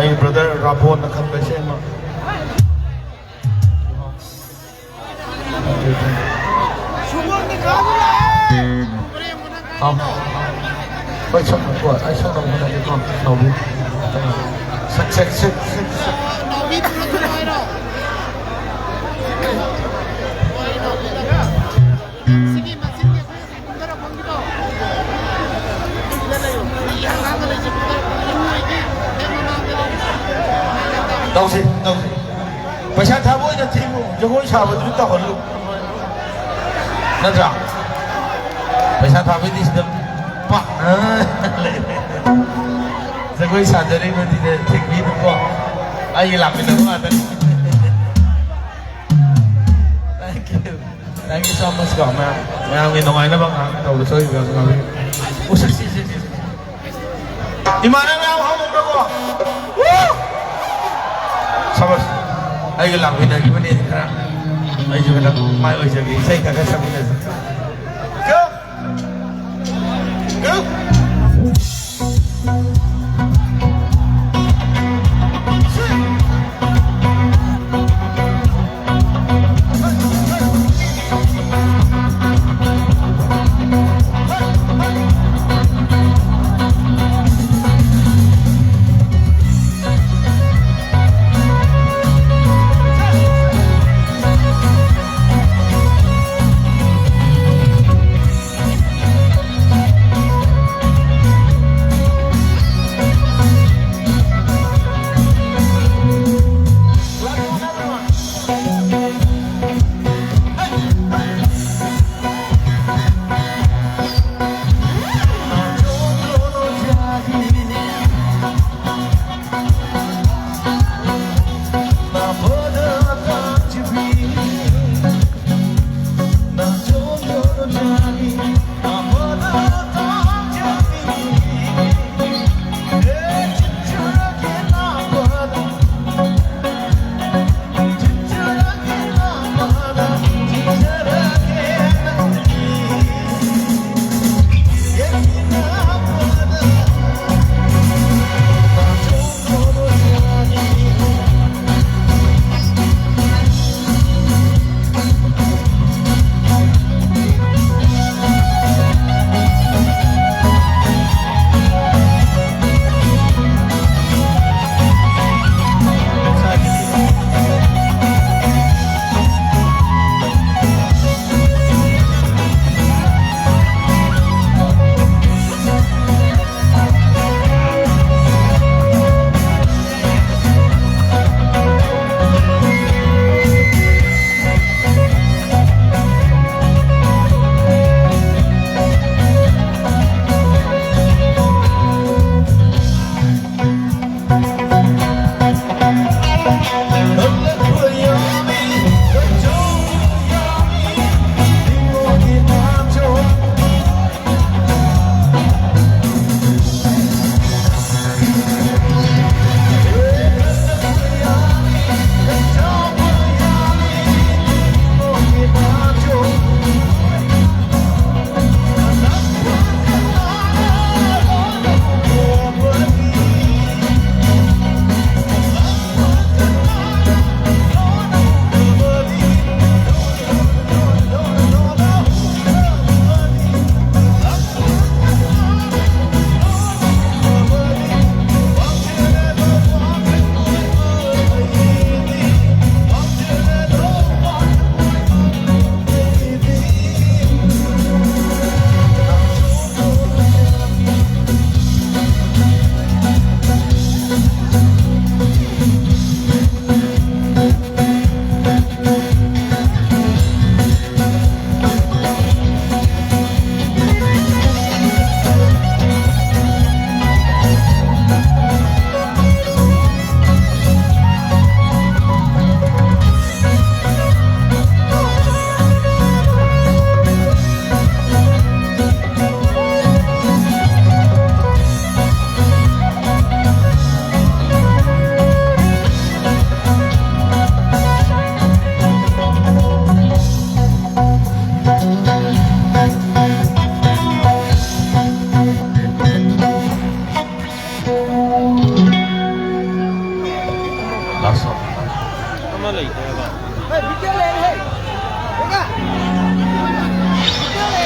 ꯑꯩ ꯕ꯭ꯔꯗꯔ ꯔꯥꯕꯣꯟꯅ ꯈꯟꯕ ꯏꯁꯩ ꯑꯃ꯫ ꯍꯥꯎ꯫ ꯍꯣꯏ, ꯁꯣꯝ, ꯍꯣꯏ, ꯑꯩ ꯁꯣꯝꯗ ꯑꯃꯨꯛ ꯍꯜꯂꯛꯀꯦꯀꯣ꯫ ꯁꯥꯎꯕꯤ꯫ ꯁꯛ, ꯁꯛ, ꯁꯛ, ꯁꯛ, ꯁꯛ꯫ ꯇꯧꯁꯤ, ꯇꯧꯁꯤ꯫ ꯄꯩꯁꯥ ꯊꯥꯕ ꯑꯣꯏꯅ ꯊꯤꯕꯨ, ꯖꯒꯣꯏ ꯁꯥꯕꯗꯨꯁꯨ ꯇꯧꯍꯜꯂꯨ꯫ ꯅꯠꯇ꯭ꯔꯥ? ꯄꯩꯁꯥ ꯊꯥꯕꯩꯗꯤ ꯁꯤꯗ ꯄꯥꯛꯅ ꯂꯩꯔꯦ꯫ ꯖꯒꯣꯏ ꯁꯥꯖꯔꯤꯕꯅꯤꯅ ꯊꯤꯡꯕꯤꯅꯨꯀꯣ꯫ ꯑꯩꯒꯤ ꯂꯥꯛꯃꯤꯟꯅꯕ ꯉꯥꯛꯇꯅꯤ꯫ Thank you. Thank you so much ꯀꯣ, ꯃꯌꯥꯝ, ꯃꯌꯥꯝꯒꯤ ꯅꯨꯡꯉꯥꯏꯅꯕ ꯉꯥꯏꯍꯥꯛ ꯇꯧꯕ ꯁꯣꯏꯈꯤꯕ ꯌꯥꯎꯁꯨ ꯉꯥꯛꯄꯤꯌꯨ꯫ ꯎꯁ, ꯁꯤ, ꯁꯤ, ꯁꯤ, ꯁꯤ꯫ ꯏꯃꯥꯟꯅꯕ ꯃꯌꯥꯝ ꯍꯧꯒꯠꯈ꯭ꯔꯕꯣ? Woo! ꯁꯕꯥꯁ꯫ ꯑꯩꯒ ꯂꯥꯛꯃꯤꯟꯅꯈꯤꯕꯅꯦ ꯈꯔ꯫ ꯑꯩꯁꯨ ꯈꯤꯇꯪ ꯃꯥꯏ ꯑꯣꯏꯖꯒꯦ꯫ ꯏꯁꯩ ꯈꯔ ꯈꯔ ꯁꯛꯃꯤꯟꯅꯁꯤ꯫ Go! Go!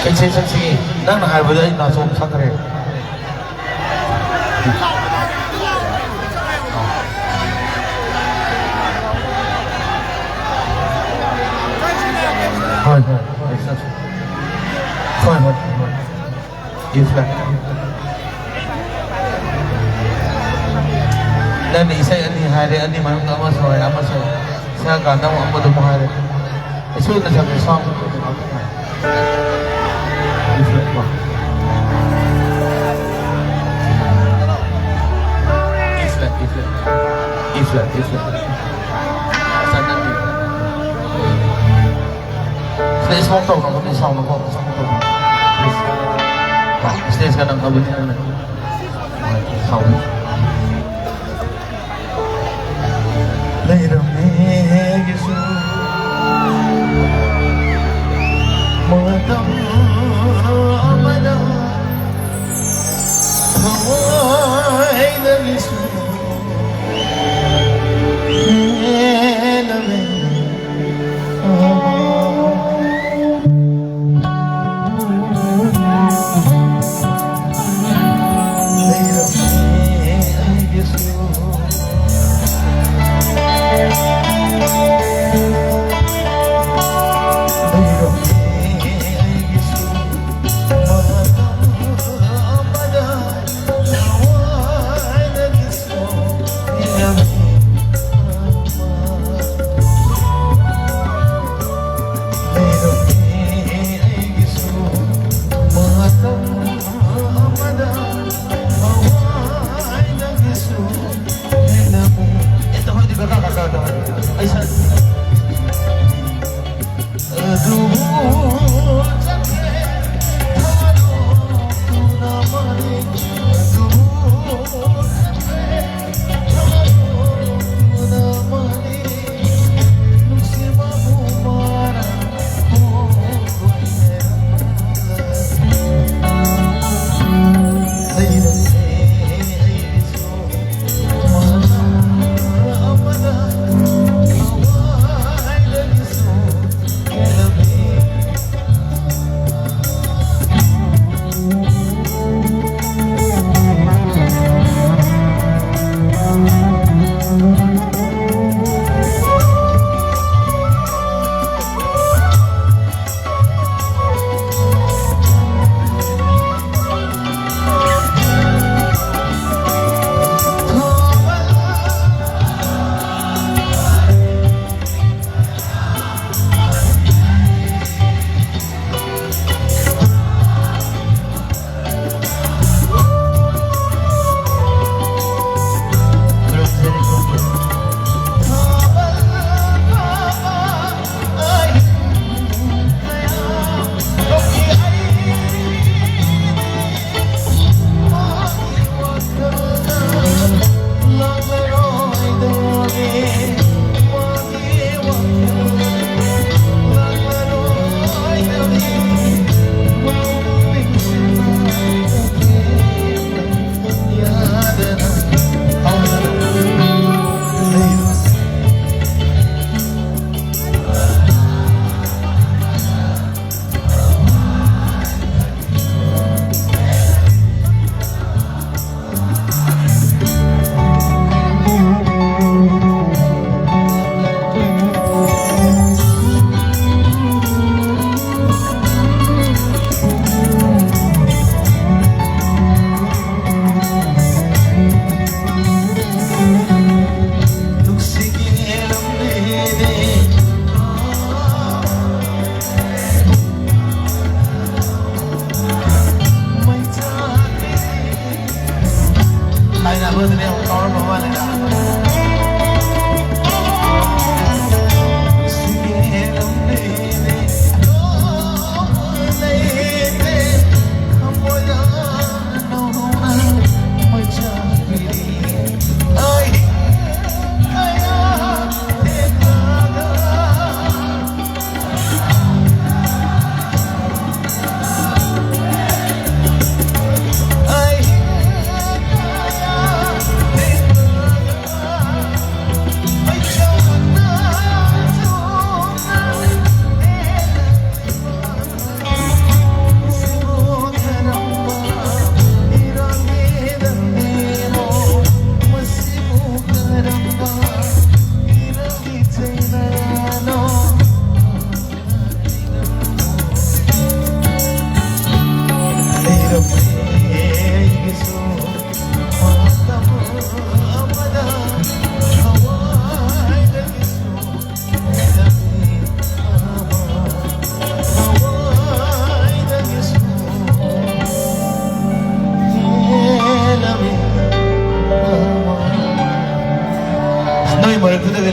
ꯀꯩ ꯏꯁꯩ ꯁꯛꯁꯤꯒꯦ? ꯅꯪꯅ ꯍꯥꯏꯕꯗ ꯑꯩ ꯅꯥꯆꯣꯝ ꯁꯛꯈ꯭ꯔꯦ꯫ ꯍꯣꯏ, ꯍꯣꯏ, ꯍꯣꯏ, ꯁꯛꯁꯤ꯫ ꯍꯣꯏ, ꯍꯣꯏ, ꯍꯣꯏ꯫ E flat꯫ ꯅꯪꯅ ꯏꯁꯩ ꯑꯅꯤ ꯍꯥꯏꯔꯦ, ꯑꯅꯤ ꯃꯅꯨꯡꯗ ꯑꯃ ꯁꯣꯏ, ꯑꯃ ꯁꯣꯏ꯫ ꯁꯛꯑꯀꯥꯟꯗ ꯑꯃꯨꯛ ꯑꯃꯗꯨ ꯑꯃꯨꯛ ꯍꯥꯏꯔꯦ꯫ ꯏꯁꯩ ꯑꯣꯏꯅ ꯁꯛꯀꯦ, sound꯫ E flat ꯀꯣ꯫ E flat, E flat꯫ E flat, E flat꯫ ꯁꯛꯅꯗꯦ꯫ Stage ꯃꯛ ꯇꯧꯅꯕꯅꯤ, sound ꯀꯣ, sound ꯀꯣ꯫ Please꯫ Stage ꯀ ꯅꯛꯅꯕꯅꯤ ꯅꯪꯅ꯫ Sound꯫ ꯂꯩꯔꯝꯃꯦ ꯑꯩꯒꯤꯁꯨ ꯃꯇꯝ ꯑꯃꯗ ꯊꯋꯥꯏꯗꯒꯤꯁꯨ ꯍꯦꯟꯅ ꯂꯩ꯫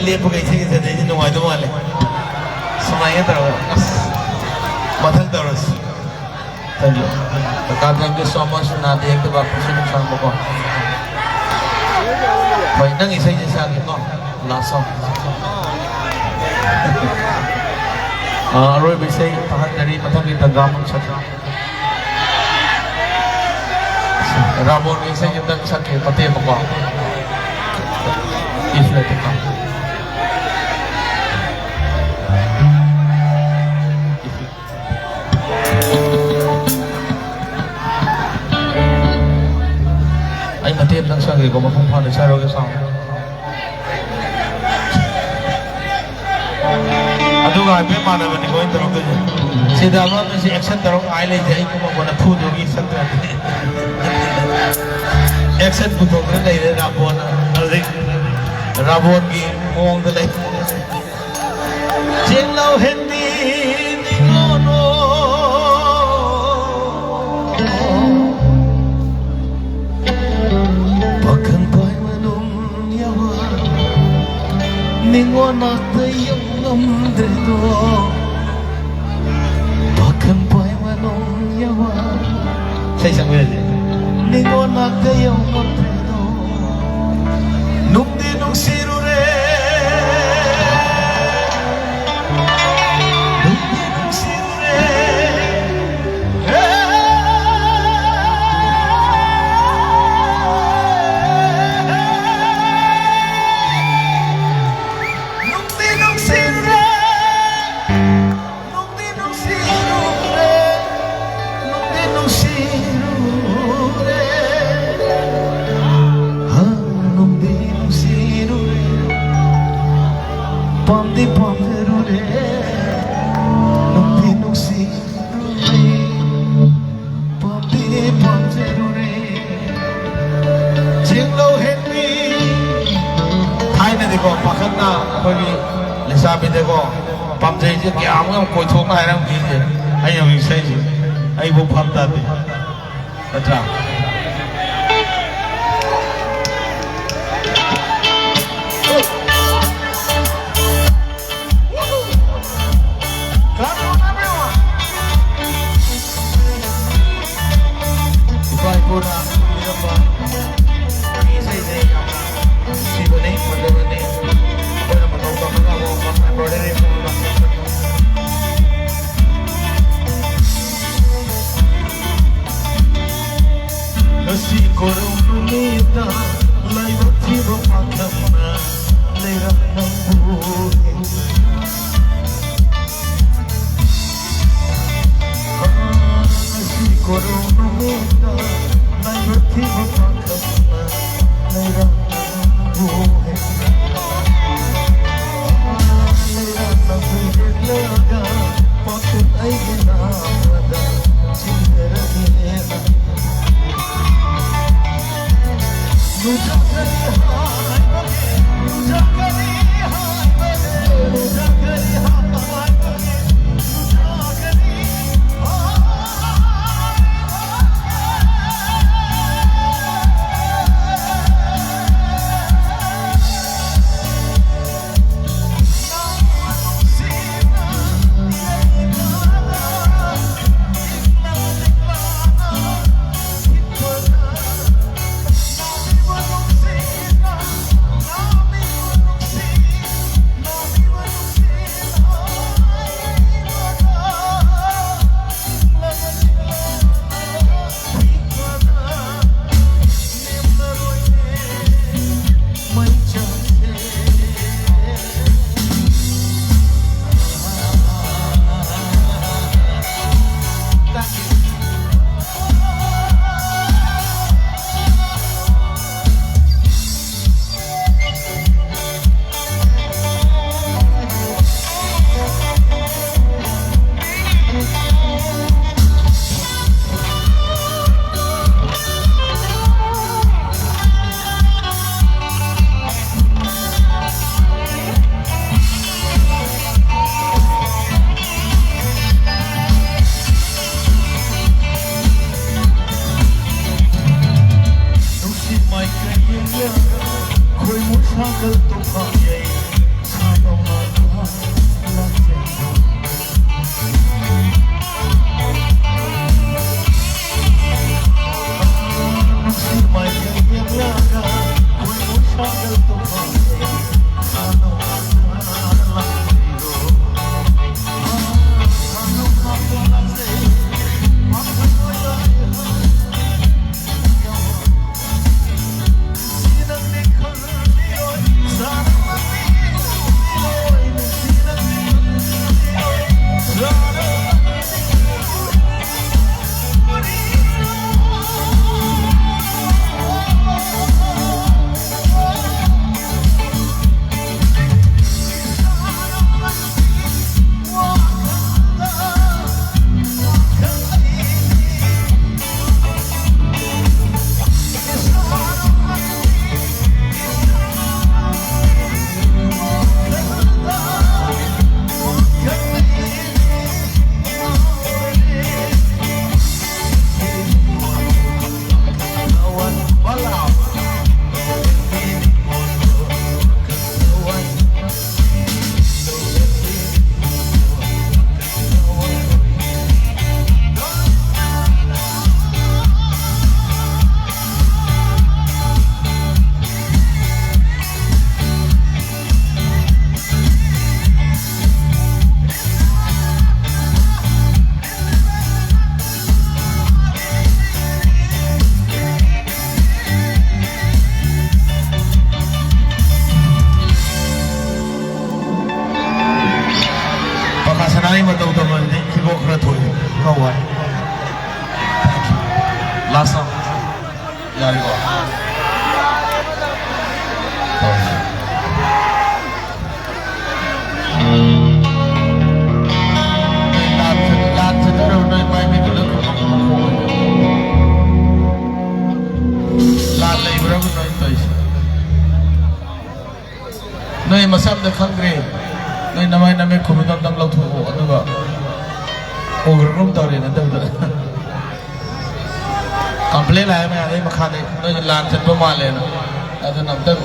ꯂꯦꯞꯄꯒ ꯏꯁꯩ ꯁꯛꯆꯗꯣꯏꯁꯦ ꯅꯨꯡꯉꯥꯏꯗꯧ ꯃꯥꯜꯂꯦ꯫ ꯁꯨꯃꯥꯏꯅ ꯇꯧꯔꯒ ꯑꯁ, ꯃꯊꯪ ꯇꯧꯔꯁꯤ꯫ Thank you꯫ ꯀꯀꯥ, thank you so much꯫ ꯅꯥꯗ ꯌꯦꯛꯇꯕ ꯄꯨꯟꯁꯤ ꯅꯨꯡꯁꯥꯡꯕꯀꯣ꯫ ꯍꯣꯏ, ꯅꯪ ꯏꯁꯩꯁꯦ ꯁꯛꯑꯒꯦꯀꯣ꯫ Last song꯫ ꯑꯥ, ꯑꯔꯣꯏꯕ ꯏꯁꯩ ꯇꯥꯍꯟꯖꯔꯤ꯫ ꯃꯊꯪꯒꯤ ꯇꯟꯖꯥ ꯑꯃꯨꯛ ꯁꯛꯀꯦ꯫ ꯔꯥꯕꯣꯟꯒꯤ ꯏꯁꯩ ꯑꯝꯇꯪ ꯁꯛꯀꯦ, ꯃꯇꯦꯛ ꯑꯃꯀꯣ꯫ E flat ꯇꯀꯣ꯫ ꯑꯩ ꯃꯇꯦꯛ ꯑꯝꯇꯪ ꯁꯛꯀꯦꯀꯣ, ꯃꯄꯨꯡ ꯐꯥꯅ ꯁꯛꯑꯔꯣꯏꯒꯦ sound꯫ ꯑꯗꯨꯒ ꯍꯥꯏꯐꯦꯠ ꯃꯥꯟꯅꯕꯅꯤꯀꯣ ꯑꯩꯅ ꯇꯧꯔꯛꯇꯣꯏꯁꯦ꯫ ꯁꯤꯗ ꯑꯃ ꯑꯃꯁꯤ action ꯇꯧꯔ ꯉꯥꯏ ꯂꯩꯁꯦ, ꯑꯩ ꯀꯨꯝꯃꯛꯄꯗ ꯐꯨꯗꯨꯒꯤ ꯁꯛꯇ꯭ꯔꯗꯤ꯫ Action ꯄꯨꯊꯣꯛꯇꯅ ꯂꯩꯔꯦ ꯔꯥꯕꯣꯟ꯫ ꯍꯧꯖꯤꯛ ꯔꯥꯕꯣꯟꯒꯤ ꯃꯑꯣꯡꯗ ꯂꯩ꯫ ꯆꯦꯡꯂꯧ ꯍꯦꯟꯕꯤ ꯅꯤꯉꯣꯜꯂꯣ꯫ ꯄꯥꯈꯪ ꯄꯥꯏ ꯃꯅꯨꯡ ꯌꯥꯋꯥ, ꯅꯤꯉꯣꯜ ꯅꯥꯛꯇ ꯌꯧ ꯉꯝꯗ꯭ꯔꯦꯗꯣ꯫ ꯄꯥꯈꯪ ꯄꯥꯏ ꯃꯅꯨꯡ ꯌꯥꯋꯥ꯫ ꯏꯁꯩ ꯁꯛꯄ ꯌꯥꯗꯦ꯫ ꯅꯤꯉꯣꯜ ꯅꯥꯛꯇ ꯌꯧ ꯉꯝꯗ꯭ꯔꯦꯗꯣ꯫ ꯅꯨꯡꯗꯤ ꯅꯨꯡꯁꯤꯔꯨꯔꯦ꯫ ꯅꯨꯡꯗꯤ ꯅꯨꯡꯁꯤꯔꯨꯔꯦ꯫ ꯅꯨꯡꯗꯤ ꯅꯨꯡꯁꯤꯔꯨꯔꯦ꯫ ꯅꯨꯡꯗꯤ ꯅꯨꯡꯁꯤꯔꯨꯔꯦ꯫ ꯅꯨꯡꯗꯤ ꯅꯨꯡꯁꯤꯔꯨꯔꯦ꯫ ꯍꯥ, ꯅꯨꯡꯗꯤ ꯅꯨꯡꯁꯤꯔꯨꯔꯦ꯫ ꯄꯥꯝꯗꯤ ꯄꯥꯝꯖꯔꯨꯔꯦ꯫ ꯅꯨꯡꯗꯤ ꯅꯨꯡꯁꯤꯔꯨꯔꯦ꯫ ꯄꯥꯝꯗꯤ ꯄꯥꯝꯖꯔꯨꯔꯦ꯫ ꯆꯦꯡꯂꯧ ꯍꯦꯟꯕꯤ꯫ ꯊꯥꯏꯅꯗꯤꯀꯣ, ꯄꯥꯈꯪꯅ ꯑꯩꯈꯣꯏꯒꯤ ꯂꯩꯁꯥꯕꯤꯗꯀꯣ, ꯄꯥꯝꯖꯩꯁꯦ ꯀꯌꯥꯃꯨꯛ ꯌꯥꯝ ꯀꯣꯏꯊꯣꯛꯅ ꯍꯥꯏꯔꯝꯈꯤꯁꯦ꯫ ꯑꯩꯅ ꯍꯧꯖꯤꯛ ꯏꯁꯩꯁꯦ ꯑꯩꯕꯨ ꯐꯝ ꯇꯥꯗꯦ꯫ ꯅꯠꯇ꯭ꯔꯥ? ꯇꯧꯗꯕꯗꯤ ꯏꯕꯣꯛ ꯈꯔ ꯊꯣꯛꯏ꯫ ꯈꯔ ꯋꯥꯏ꯫ Last round꯫ ꯌꯥꯔꯦꯀꯣ? ꯇꯧꯔꯁꯤ꯫ ꯂꯥꯟ ꯆꯠ-, ꯂꯥꯟ ꯆꯠꯇꯧꯔꯕ ꯅꯣꯏ ꯃꯥꯏ ꯃꯤꯠ ꯄꯨꯂꯞ ꯈꯨꯝꯃꯛꯄ ꯃꯈꯣꯡ ꯑꯣꯏꯅ꯫ ꯂꯥꯟ ꯂꯩꯕ꯭ꯔꯕ ꯅꯣꯏ ꯇꯧꯔꯤꯁꯦ? ꯅꯣꯏ ꯃꯁꯝꯗ ꯈꯪꯗ꯭ꯔꯦ꯫ ꯅꯣꯏ ꯅꯃꯥꯏ ꯅꯃꯤꯠ ꯈꯨꯝꯕꯗꯣ ꯑꯝꯇꯪ ꯂꯧꯊꯣꯛꯑꯣ, ꯑꯗꯨꯒ ꯎꯈ꯭ꯔꯒꯨꯝ ꯇꯧꯔꯦ ꯅꯠꯇꯕꯗ꯫ Complain ꯂꯥꯛꯑꯦ ꯃꯌꯥꯝꯗꯩ ꯃꯈꯥꯗꯩ, ꯅꯣꯏꯁꯦ ꯂꯥꯟ ꯆꯠꯄ ꯃꯥꯜꯂꯦꯅ꯫ ꯑꯗꯨꯅ ꯑꯝꯇꯪ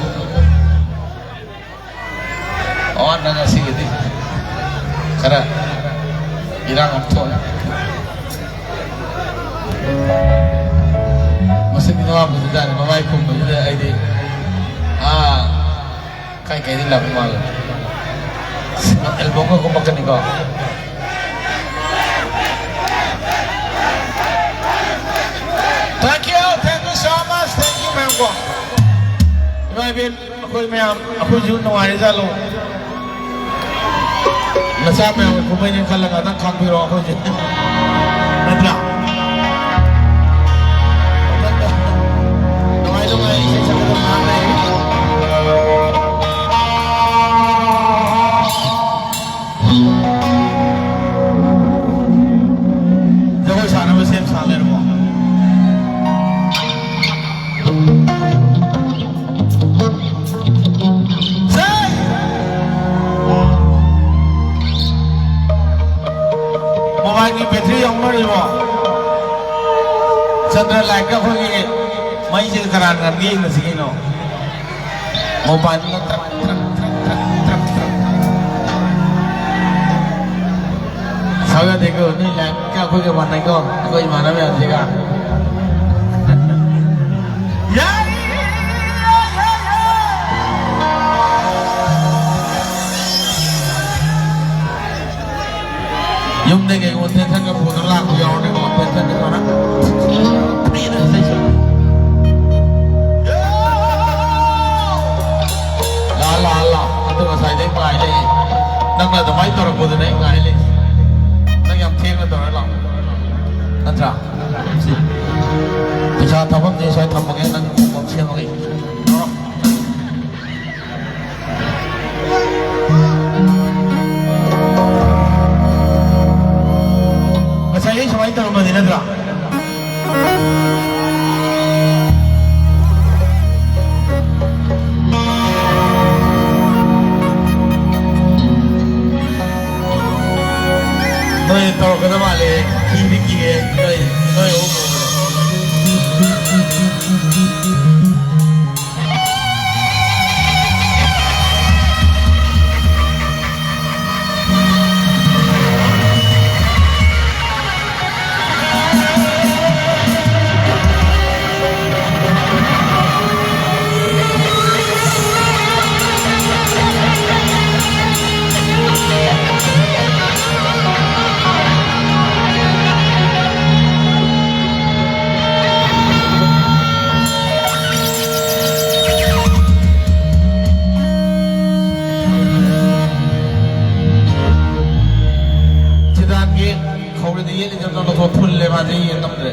ꯑꯋꯥ ꯅꯪ ꯉꯁꯤꯒꯤꯗꯤ ꯈꯔ ꯏꯔꯥꯡ ꯑꯃ ꯊꯣꯛꯑꯦ꯫ ꯃꯁꯤꯗꯤ ꯅꯋꯥ ꯄꯨꯁꯤꯜꯂꯛꯑꯅꯤ, ꯃꯃꯥꯏ ꯈꯨꯝꯕꯁꯤꯗ ꯑꯩꯗꯤ, ꯑꯥ, ꯀꯥꯏ ꯀꯥꯏꯗꯤ ꯂꯥꯛꯄ ꯃꯥꯜꯂꯦ꯫ ꯑꯦꯜꯕꯝꯒ ꯀꯨꯝꯃꯛꯀꯅꯤꯀꯣ꯫ Thank you, thank you so much, thank you, ꯃꯌꯥꯝ ꯀꯣ꯫ ꯏꯃꯥ ꯏꯕꯦꯟ, ꯑꯩꯈꯣꯏ ꯃꯌꯥꯝ, ꯑꯩꯈꯣꯏꯁꯨ ꯅꯨꯡꯉꯥꯏꯔꯤꯖꯥꯠꯂꯣ? ꯅꯆꯥ ꯃꯌꯥꯝꯒꯤ ꯀꯨꯝꯍꯩꯅꯦ ꯈꯜꯂꯒ ꯉꯥꯛꯇꯪ ꯈꯥꯡꯕꯤꯔꯣ ꯑꯩꯈꯣꯏꯁꯦ꯫ ꯅꯠꯇ꯭ꯔꯥ? ꯅꯨꯡꯉꯥꯏ ꯅꯨꯡꯉꯥꯏ ꯏꯁꯩ ꯁꯛꯀꯗꯕ ꯉꯥꯏꯍꯥꯛ ꯂꯩꯔꯤ꯫ ꯖꯒꯣꯏ ꯁꯥꯅꯕ ꯁꯦꯝ ꯁꯥ ꯂꯩꯔꯕꯣ? ꯁꯦ! Mobile ꯒꯤ battery ꯌꯥꯎꯅꯔꯤꯕꯣ? ꯆꯟꯗ꯭ꯔ light ꯀ ꯑꯩꯈꯣꯏꯒꯤ ꯃꯩꯁꯤꯒ ꯀꯅꯥꯅ ꯉꯟꯒꯦ ꯌꯦꯡꯅꯁꯤ ꯀꯩꯅꯣ꯫ Mobile ꯅ ꯇ꯭ꯔꯛ, ꯇ꯭ꯔꯛ, ꯇ꯭ꯔꯛ꯫ ꯁꯥꯎ ꯌꯥꯗꯦꯀꯣ, ꯅꯣꯏ light ꯀ ꯑꯩꯈꯣꯏꯒ ꯃꯥꯟꯅꯩꯀꯣ, ꯑꯩꯈꯣꯏ ꯏꯃꯥꯟꯅꯕ ꯃꯌꯥꯝꯁꯤꯒ꯫ ꯌꯥꯏ! ꯌꯨꯝꯗꯒꯤ ꯑꯩꯉꯣꯟ tension ꯒ ꯄꯨꯗꯅ ꯂꯥꯛꯄ ꯌꯥꯎꯔꯗꯤꯀꯣ, tension ꯒ ꯇꯧꯔ꯫ ꯂꯥ, ꯂꯥ, ꯂꯥ꯫ ꯑꯗꯨ ꯉꯁꯥꯏꯗꯩ ꯉꯥꯏ ꯂꯩ꯫ ꯅꯪꯅ ꯑꯗꯨꯃꯥꯏꯅ ꯇꯧꯔꯛꯄꯗꯨꯅꯦ ꯑꯩ ꯉꯥꯏ ꯂꯩ꯫ ꯅꯠꯇ꯭ꯔꯥ? ꯁꯤ ꯄꯩꯁꯥ ꯊꯝꯐꯝꯁꯦ ꯁ꯭ꯋꯥꯏ ꯊꯝꯃꯒꯦ, ꯅꯪ ꯈꯣꯡꯎꯞ ꯑꯃ ꯁꯦꯝꯃꯒ ꯂꯧꯔꯣ꯫ ꯉꯁꯥꯏ ꯑꯩ ꯁꯨꯃꯥꯏꯅ ꯇꯧꯔꯝꯕꯗꯤ ꯅꯠꯇ꯭ꯔꯥ? ꯅꯣꯏ ꯇꯧꯔꯛꯀꯗꯕ ꯃꯥꯜꯂꯦ꯫ ꯀꯤꯗꯤ ꯀꯤꯌꯦ꯫ ꯅꯣꯏ, ꯅꯣꯏ ꯑꯍꯨꯝ ꯎꯕꯗ꯫ ꯆꯤꯗꯥꯟꯒꯤ ꯈꯧꯔꯤꯗ ꯌꯦꯠꯂꯤꯗꯣ ꯂꯧꯊꯣꯛ, ꯐꯨꯜꯂꯦ, ꯃꯥꯗꯤ ꯌꯦꯟ ꯉꯝꯗ꯭ꯔꯦ꯫